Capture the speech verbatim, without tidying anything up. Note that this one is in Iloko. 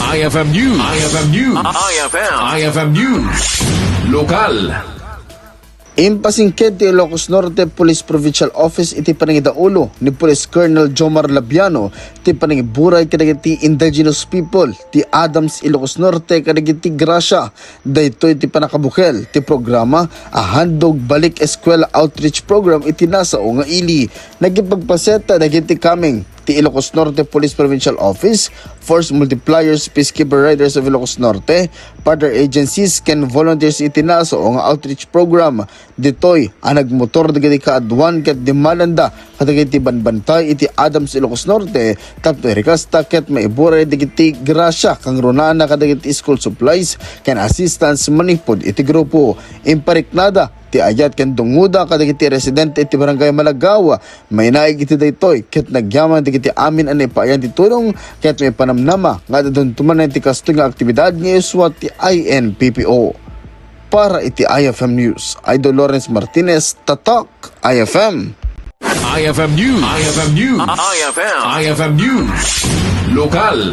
I F M News. I F M News. I F M. I F M News. Lokal. Impasingked ti Ilocos Norte Police Provincial Office iti panangidaulo ni Police Colonel Jomar Labiano ti panangiburay kadagiti indigenous people ti Adams, Ilocos Norte kadagiti grasya. Daytoy ti pannakabukel ti programa a Handog Balik Eskwela Outreach Program iti nasao nga ili. Nagipagpasiat dagiti kameng ti Ilocos Norte Police Provincial Office, Force Multipliers, Peacekeeper Riders of Ilocos Norte, partner agencies, ken volunteers iti nasao nga outreach program. Ditoy a nagmotor dagiti kaaduan ket dimmadanda kadagiti banbantay iti Adams, Ilocos Norte, tapno irikasta ket maiburay dagiti grasya kangrunana kadagiti school supplies ken assistance manipud iti grupo. Impariknada ti ayat ken dungoda kadagiti residente iti Barangay Malagaw. Mainaig iti daytoy ket nagyaman dagiti amin a naipaayat ti tulong ket maipanamnama nga adda dumduman ti kastoy nga aktibidad nga isua ti I N P P O. Para iti I F M News, Idol Lawrence Martinez, Tatak I F M. I F M News. I F M News. I F M. I F M News. Lokal.